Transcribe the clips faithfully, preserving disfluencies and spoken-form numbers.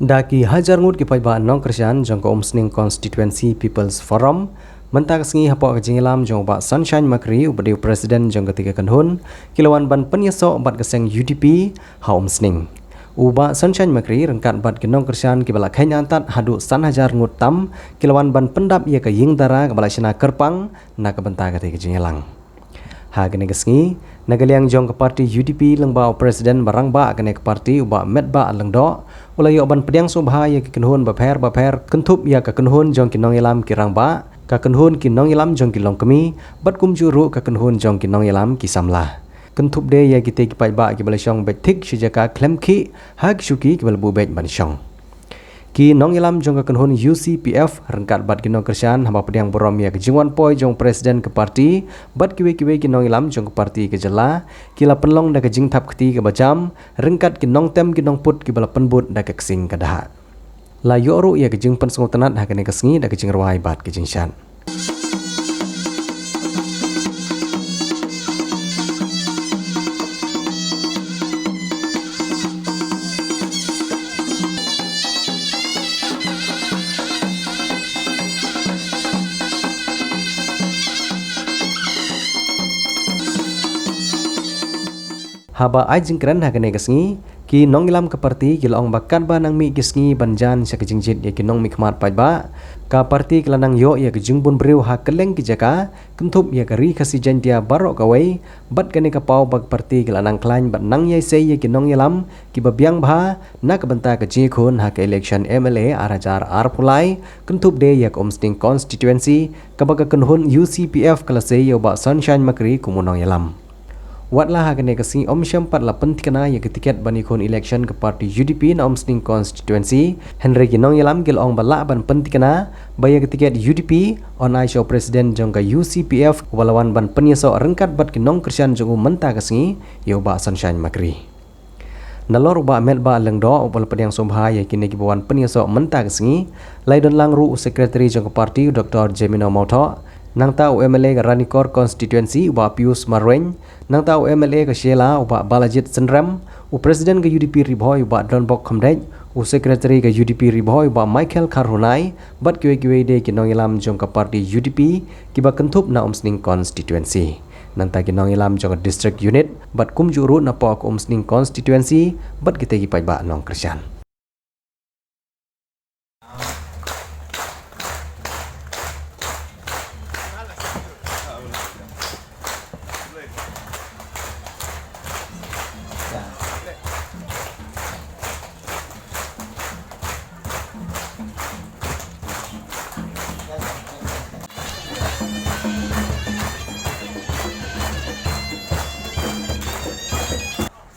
Da ki hajar ngut ki paidbah nongkyrshan jong ka Umsning Constituency People's Forum, mynta ka sngi hapoh ka jingïalam jong u Bah Sunshine Makri, uba dei u President jong katei ka kynhun, ki la wan ban pynïasoh bad ka seng U D P ha Umsning. U Bah Sunshine Makri ryngkat bad ki nongkyrshan kiba la kheiñ antad haduh san hajar ngut tam, ki la wan ban pyndap ïa ka ïingdara kaba la shna kyrpang na ka bynta katei ka jingïalang. Ha kane ka sngi, na ka liang jong ka party U D P lyngba u President ba rangbah kane ka party u Bah Metbah Lyngdoh, u la ïoh ban pdiang sngewbha ïa ki kynhun bapher bapher, kynthup ïa ka kynhun jong ki nongïalam ki rangbah, ka kynhun ki nongïalam jong ki longkmie, bad kumjuh ruh ka kynhun jong ki nongïalam ki samla. Kynthup de ïa kitei ki paidbah kiba la shong beit thik shi jaka khlem khih ha ki shuki kiba la buh beit ban shong. Ki nongïalam jong ka kynhun U C P F ryngkat bad ki nongkyrshan haba pdiang burom ïa ka jingwan poi jong President ka party bad kiwei kiwei ki nongïalam jong ka party ka jylla, ki la pynlong da ka jingthap kti kaba jam ryngkat ki nongtem ki nongput kiba la pynbud da ka ksing ka dahak. La ïoh ruh ïa ka jingpynsngewtynnad ha kane ka sngi da ka jingrwai bad ka jingshad. Haba ai jingkren ha kane ka sngi, ki nongïalam ka party ki la ong ba katba nang mih ki sngi ban jan sha ka jingjied ïa ki nongmihkhmat paidbah, ka party ka la nang ïoh ïa ka jingbun briew ha kylleng ki jaka, kynthup ïa ka Ri Khasi Jaintia baroh kawei, bad kane ka paw ba ka party ka la nang khlaiñ bad nang ïaisei ïa ki nongïalam kiba biang bha na ka bynta ka jingïakhun ha ka election M L A ar hajar arphew lai, kynthup de ïa ka Umsning Constituency, kaba ka kynhun U C P F ka la sei ïa u Bah Sunshine Makri kum u nongïalam. Wat la ha kane ka sngi ym shym pat la pynthikna ïa ka tiket ban ïakhun election ka party U D P na Umsning Constituency, hynrei ki nongïalam ki la ong ba lah ban pynthikna ba ïa ka tiket U D P yn ai sha u President jong ka U C P F uba la wan ban pynïasoh ryngkat bad ki nongkyrshan jong u mynta ka sngi, ïa u Bah Sunshine Makri. Nalor u Bah Metbah Lyngdoh uba la pdiang sngewbha ïa kine kiba wan pynïasoh mynta ka sngi, la ïadon lang ruh u Secretary jong ka party u Doctor Jemino Mawthoh, nangta u M L A ka Ranikor Constituency u Bah Pius Marwein, nangta u M L A ka Shella u Bah Balajied Synrem, u President ka U D P Ri Bhoi u Bah Donbok Khymdeit, u Secretary ka U D P Ri Bhoi u Bah Michael Kharhunai, bad kiwei kiwei de ki nongïalam jong ka party U D P kiba kynthup na Umsning Constituency. Nangta ki nongïalam jong ka District Unit bad kumjuh ruh napoh ka Umsning Constituency bad kitei ki paidbah nongkyrshan.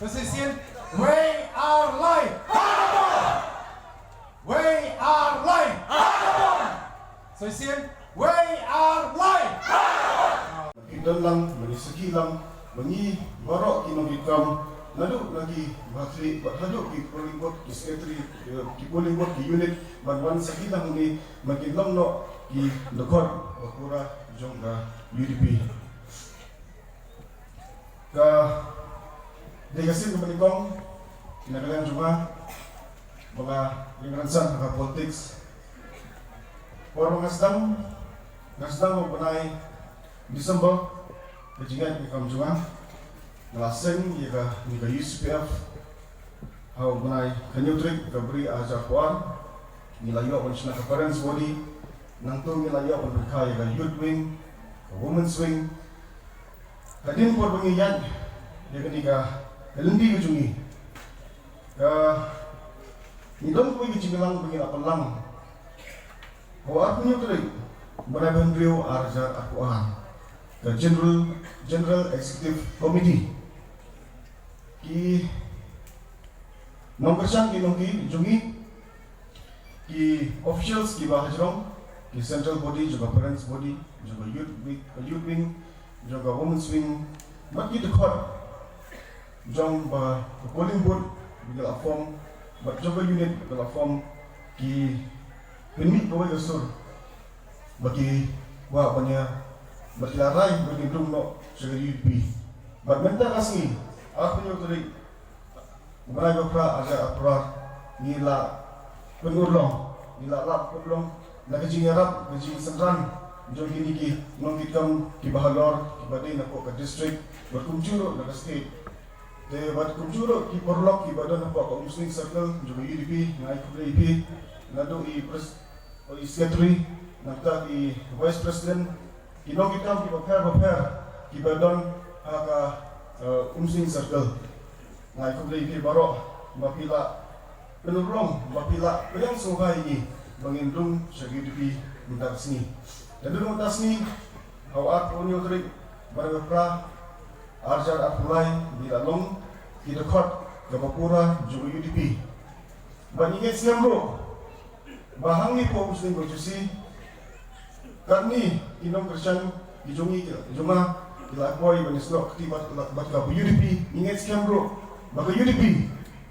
Sa shisien, wei ar lai. Wei ar lai. Sa shisien, wei ar lai. Ki don lang, ba ngi sakhi lang, ba ngi baroh ki nongkitkam, naduh na ki bakhlieh, bad haduh ki polling booth, ki secretary, ki polling booth, ki unit, ban wan sakhi lang hangne, ba kin long noh ki dkhot ba pura jong ka U D P. Ka dei ka sien kaba nyngkong na ka liang jong nga ba nga ïeng rynsan ha ka politics. Por ba nga sdang, nga sdang ha u bnai December, ka jingïaid kam jong nga, nga la seng ïa kane ka U C P F ha u bnai ka hynñiew tarik February ar hajar arphew ar. Ngi la ïoh ban shna ka parents body, nangta ngi la ïoh ban pyrkhat ïa ka youth wing, ka women's wing. Hadien por ba ngi ïaid ïa kane ka, ka lynti ka jong ngi, ka, ngi don kawei ka jingïalang ba ngi la pynlang ha u arphew hynñiew tarik bnai ba hynriew ar hajar arphew ar, ka General, General Executive Committee. Ki nongkyrshan ki nongkti jong ngi, ki officials kiba hajrong, ki central body jong ka parents body, jong ka youth wing, youth wing, jong ka women's wing, bad ki dkhot jong ba ka polling booth ba ki la form, bad jong ka unit ba ki la form, ki pynmih kawei ka sur ba ki kwah ban ïa, bad ki la rai ba kin rung noh sha ka U D P. Bad mynta ka sngi, arphew hynñiew tarik u bnai ba phra ar hajar arphew ar, ngi la pynurlong, ngi la lap pynurlong na ka jingïarap, ka jingsynran jong kine ki nongkitkam kiba halor, kiba dei napoh ka district bad kumjuh ruh na ka state. Te bad kumjuh ruh ki paralok kiba don hapoh ka Umsning Circle jong ka U D P, nga ai khublei ïa phi, naduh i pres-, i secretary, nangta i vice president, ki nongkitkam kiba pher bapher kiba don ha ka, eh, Umsning Circle. Nga ai khublei ïa phi baroh ba phi la pynurlong, ba phi la pdiang sngewbha ïa ngi ba ngin rung sha ka U D P mynta ka sngi. Te naduh mynta ka sngi, ha u arphew hynñiew tarik bnai ba phra, arhajar arphew lai, ngi la long ki dkhot kaba pura jong ka U D P. Bad ngi ngeit skhem ruh ba hangne hapoh Umsning constituency, katne ki nongkyrshan ki jong ngi, ki jong nga, ki la poi ban ïasnoh kti bad, bad ka U D P, ngi ngeit skhem ruh ba ka U D P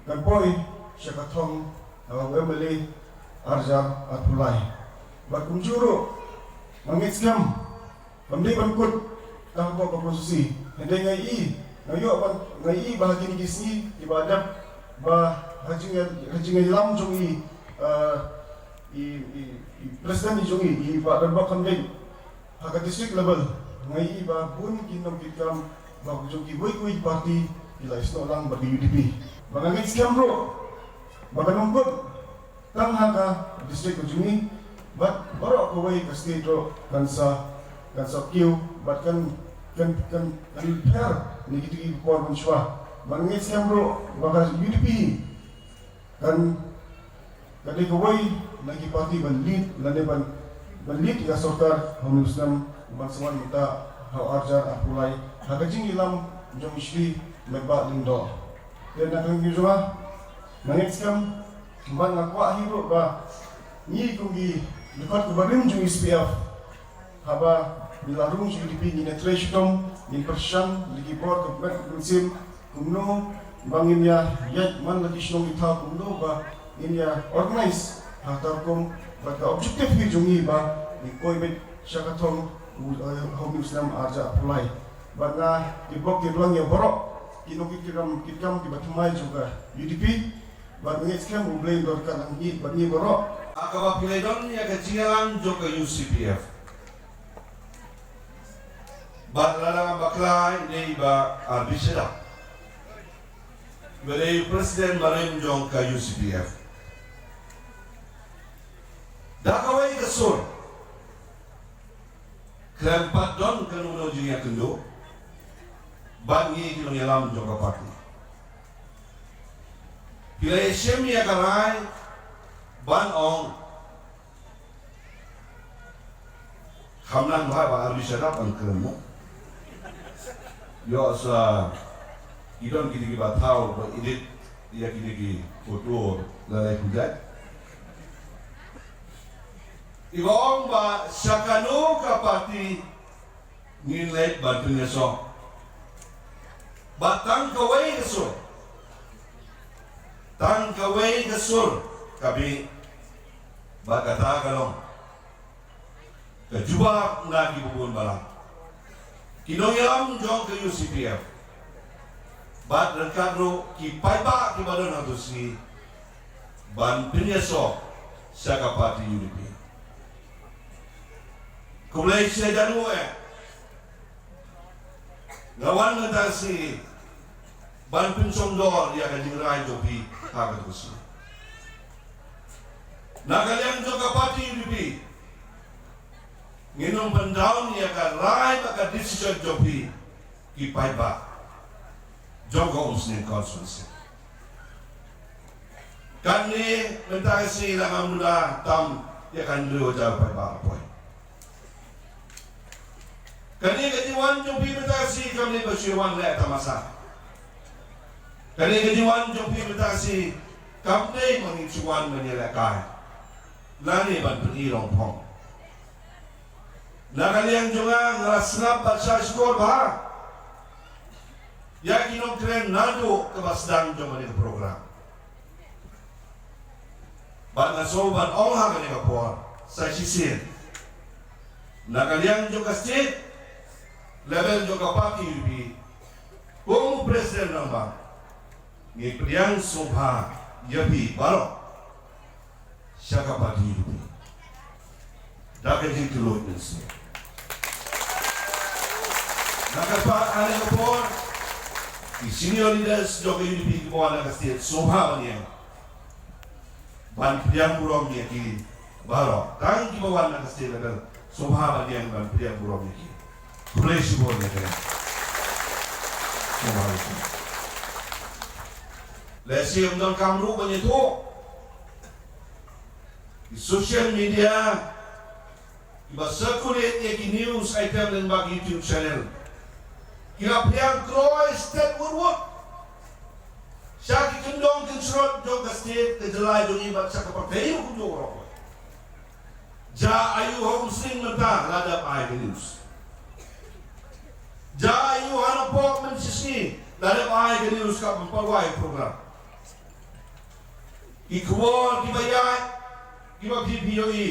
kan poi sha ka thong, uh, U M L A arhajar arphew lai. Bad kumjuh ruh, nga ngeit skhem, kam dei ban kut tang hapoh ka constituency. Hynrei nga i, nga ïoh ban, nga i ba ha kine ki sngi kiba dep, ba ha jing, ha jingïalam jong i, eh, i, i, i president i jong i, i Bah Donbok Khamding, ha ka district level, nga i ba bun ki nongkitkam ba jong kiwei kiwei ki party ki la ïasnoh lang bad ka U D P. Ba nga ngeit skhem ruh ba kan ym kut tang ha ka district ka jong ngi, bad baroh kawei ka state ruh kan sa, kan sa kiew, bad kan, kan, kan, kan pher na kitei ki por mynshuwa. Bad nga ngeit skhem ruh ba ka U D P kan, ka dei kawei na ki party ban lead, lane ban, ban lead ïa ka sorkar ha une u snem uban sa wan mynta, ha u arhajar arphew lai, ha ka jingïalam jong i Shri Metbah Lyngdoh. Te na ka liang jong nga, nga ngeit skhem, bad nga kwah hi ruh ba ngi kum ki dkhot kiba rim jong U C P F, haba ngi la rung sha U D P, ngin ïatrei shitom, ngin pyrshang da ki bor ka met ka mynsiem kumno ba ngin ïa ïaid man la ki shnong ki thaw, kumno ba ngin ïa organize ha ka rukom, bad ka objective hi jong ngi ba ngin poi beit sha ka thong, eh, ha une u snem arhajar arphew lai. Bad nga kyrpad, kyrpad ïa baroh ki nongkitkam, kitkam kiba thymmai jong ka U D P, bad nga ngeit skhem U Blei un don ryngkat lang ngi bad ngi baroh. Ha kaba phi la don ïa ka jingïalang jong ka U C P F. Bad lada ngam bakla, i dei i Bah R B Shadap, ba dei president barim jong ka U C P F. Da kawei ka sur, khlem pat don kano kano jingïakynduh bad ngi ki nongïalam jong ka party. Phi la ïashim ïa ka rai ban ong, kham nang bha Bah R B Shadap ban kren mo. Ïoh sa ki don kine kiba thaw ba edit ïa kine ki photo la lai khujat. Iba ong ba sha kano ka party ngin leit ban pynïasoh. Ba tang kawei ka sur, tang kawei ka sur ka bih. Ba kata ka long ka jubab na ki bun balang, ki nongïalam jong ka U C P F. Bad ryngkat ruh ki paidbah kiba don ha U C P F ban pynïasoh sha ka party U D P. Khublei shibun eh. Nga wan mynta shi ban pynshongdor ïa ka jingrai jong phi ha ka U C P F. Na ka liang jong ka party U D P, ngin ym pyndown ïa ka rai bad ka decision jong phi, ki paidbah jong ka Umsning constituency. Kane mynta ka sngi la ngam mut tam ïa ka hynriew hajar paidbah la poi. Kane ka jingwan jong phi mynta ka sngi kam dei ba shu wan leh tamasa. Kane ka jingwan jong phi mynta ka sngi kam dei ba ngin shu wan ban ïalehkai lane ban pyni longphong. Na ka liang jong nga, nga la sngap bad shah shkor bha ïa ki nongkren naduh kaba sdang jong kane ka program. Bad nga sngew ban ong ha kane ka por sa shisien, na ka liang jong ka state level jong ka party U D P, kum u president rangbah, ngi pdiang sngewbha ïa phi baroh. sha ka party U D P. Da ka jingkylluid mynsiem. Na ka por, ha kane ka por, ki senior leaders jong ka U D P kiba wan na ka state, sngewbha ban ïeng ban pdiang burom ïa ki baroh. Tang kiba wan na ka state level, sngewbha ban ïeng ban pdiang burom ïa ki. Khublei shibun ïa ki. Sngewbha ïa ki. Lehse ym donkam ruh ban ïathuh. Ki social media kiba circulate ïa ki news item lyngba ki YouTube channel, ki la pdiang kloi stet wut wut sha ki kyndong kynshrot jong ka state, ka jylla jong ngi bad sha ka pyrthei ruh kumjuh baroh. Jia aiu ha Umsning mynta la dep ai ka news? Jia aiu ha Nongpoh mynshisngi la dep ai ka news kaba pynpaw ïa ka program? Ki khubor kiba ïaid, kiba phi phi ïohi,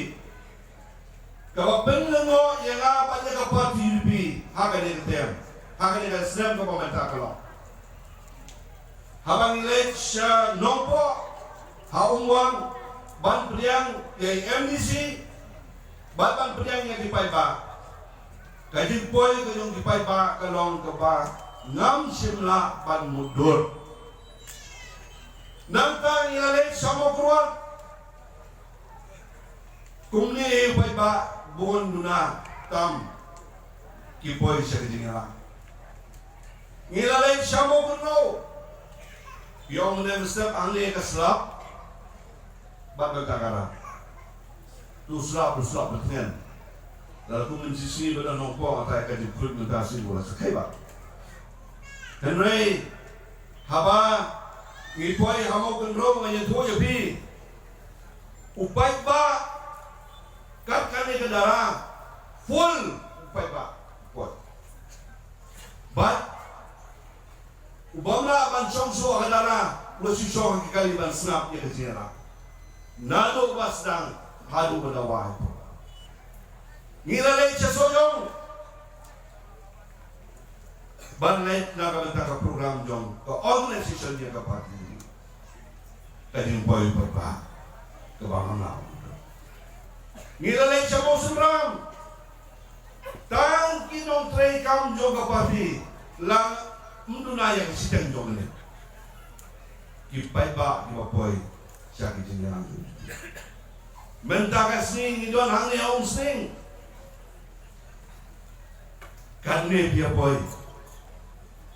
kaba pynlyngngoh ïa nga bad ïa ka party U D P ha kane ka term, ha kane ka snem kaba mynta ka long. Haba ngi leit sha Nongpoh, ha Umwang, ban pdiang ïa i M D C bad ban pdiang ïa ki paidbah, ka jingpoi ka jong ki paidbah ka long kaba ngam shym lah ban mutdur. Nangta ngi la leit sha Mawkyrwat, kumne i paidbah bun duna tam ki poi sha ka jingïalang. Ngi la leit sha Mawkynrew, ïoh mynne mynstep hangne ka slap bad ka kara. Tu slap, tu slap ba tngen. Lada kum mynshisngi ba don Nongpoh, nga tharai ka jingkhuid mynta shisien ka la sa kheiñ bha. Hynrei haba ngi poi ha Mawkynrew, ngan ïathuh ïa phi, u paidbah kat kane ka dara, full u paidbah u poi. Bad u bym lah ban shong shuh ha ka dara, u la shu shong ha ki kali ban sngap ïa ka jingïarap. Naduh ba sdang haduh ba da wai. Ngi la leit sha Sohiong ban leit na ka bynta ka program jong ka organisation jong ka party. Ka jingpoi paidbah kaba ngam lah. Ngi la leit sha Mawsynram. Tang ki nongtrei kam jong ka party la ym duna ïa ka shiteng jong ngi. Ki paidbah kiba poi sha ki jingïalang. Mynta ka sngi ngi don hangne ha Umsning. Katne phi ïa poi.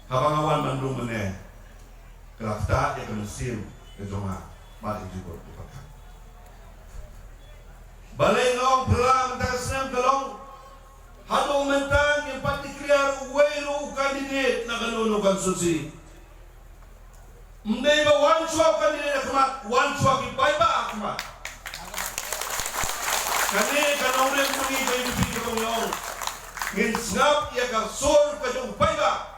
Haba nga wan ban rung mynne, ka la ktah ïa ka mynsiem ka jong nga bad ïa ka jingkyrkhu ka jong nga. Balei nga ong phylla mynta ka snem ka long, haduh mynta ngim pat declare uwei ruh u candidate na kano kano ka constituency. Ym dei ba wan shuwa u candidate ha khmat, wan shuwa ki paidbah ha khmat. Kane ka nongrim jong ngi ka U D P ka long, ngin sngap ïa ka sur ka jong u paidbah.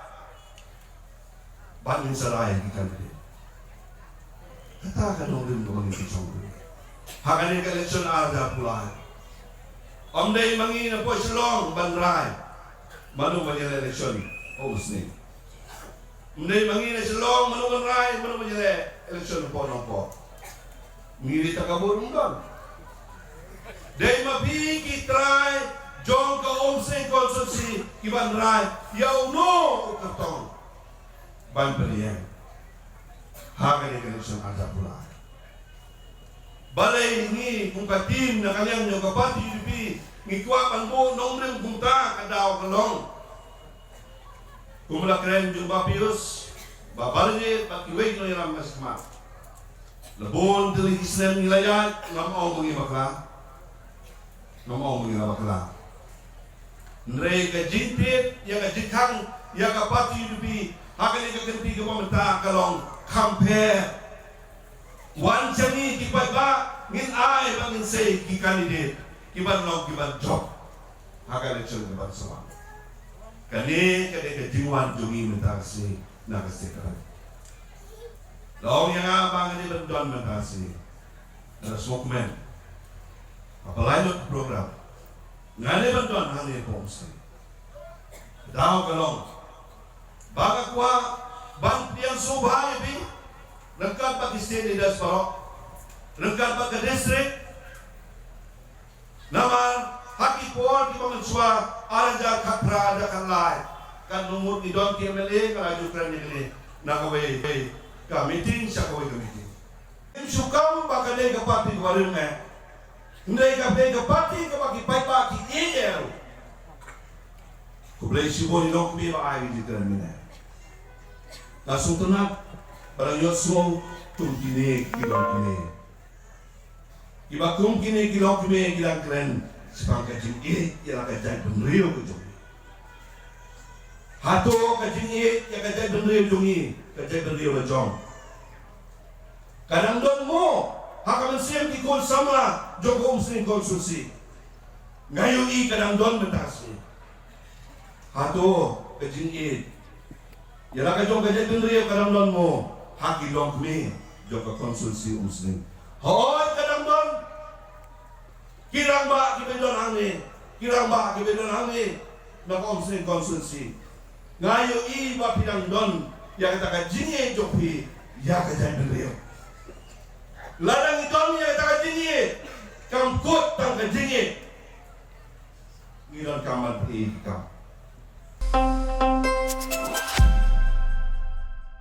Bad ngin sa rai ki candidate. Kata ka nongrim kaba ngi ki shong. Ha kane ka election ar hajar arphew lai, ym dei ma ngi na poi Shillong ban rai mano ban ïaleh election ha Umsning. Ym dei ma ngi na Shillong mano ban rai mano ban ïaleh election ha Nongpoh. Ngi ri ta ka bor ym don. Dei ma phi ki trai jong ka Umsning constituency ki ban rai ïa uno u kyrtong ban pynïeng ha kane ka election ar hajar arphew lai. Balei ngi kum ka team na ka liang jong ka party U D P ngi kwah ban buh nongrim kumta? Ka daw ka long, kum la kren jong Bah Pius, Bah Balajied bad kiwei ki nongïalam ka shakmat. La bun tylli ki snem ngi la ïaid, ngam ong ba ngi bakla. Ngam ong ba ngi la bakla. Hynrei ka jingtied ïa ka jingkhang ïa ka party U D P ha kane ka kynti kaba mynta ka long kham pher. Wan sha ngi ki paidbah, ngin ai bad ngin sei ki candidate ki ban long ki ban jop ha ka election ka ban sa wan. Kane ka dei ka jingwan jong ngi mynta ka sngi na ka state ka ban. La ong ïa nga ba nga dei ban don mynta ka sngi. Nga la sngewkmen. Haba la ïoh program, nga dei ban don hangne ha Umsning. Daw ka long ba nga kwah ban pdiang sngewbha ïa phi ryngkat bad ki state leaders baroh, ryngkat bad ka district, Namar ha ki por kiba mynshuwa, ar hajar khatphra, ar hajar khatlai, katno ngut ngi don ki M L A, ka la ju kren ïa kane, na kawei ka meeting sha kawei ka meeting. Ngim shu kam ba ka dei ka party kaba rim eh. Hynrei ka dei ka party kaba ki paidbah ki ïeit eh ruh. Khublei shibun ïa i longkmie ba ai ka jingkren mynne. Nga sngewtynnat ba dang ïohsngew kum kine ki longkmie. Kiba kum kine ki longkmie ki dang kren shaphang ka jingïeit ïa la ka jaitbynriew ka jong ngi. Hato ka jingïeit ïa ka jaitbynriew jong ngi, ka jaitbynriew la jong? Ka dang don mo ha ka mynsiem ki khun samla jong ka Umsning constituency? Nga ïohi ka dang don mynta ka sngi. Hato ka jingïeit ïa la ka jong ka jaitbynriew ka dang don mo ha ki longkmie jong ka constituency Umsning? Hooid, ka dang don. Ki rangbah kiba don hangne, ki rangbah kiba don hangne na ka Umsning constituency, nga ïohi ba phi dang don ïa kata ka jingïeit jong phi ïa ka jaitbynriew. Lada ngi don ïa kata ka jingïeit, kam kut tang ka jingïeit, ngi donkam ban plie ki kam.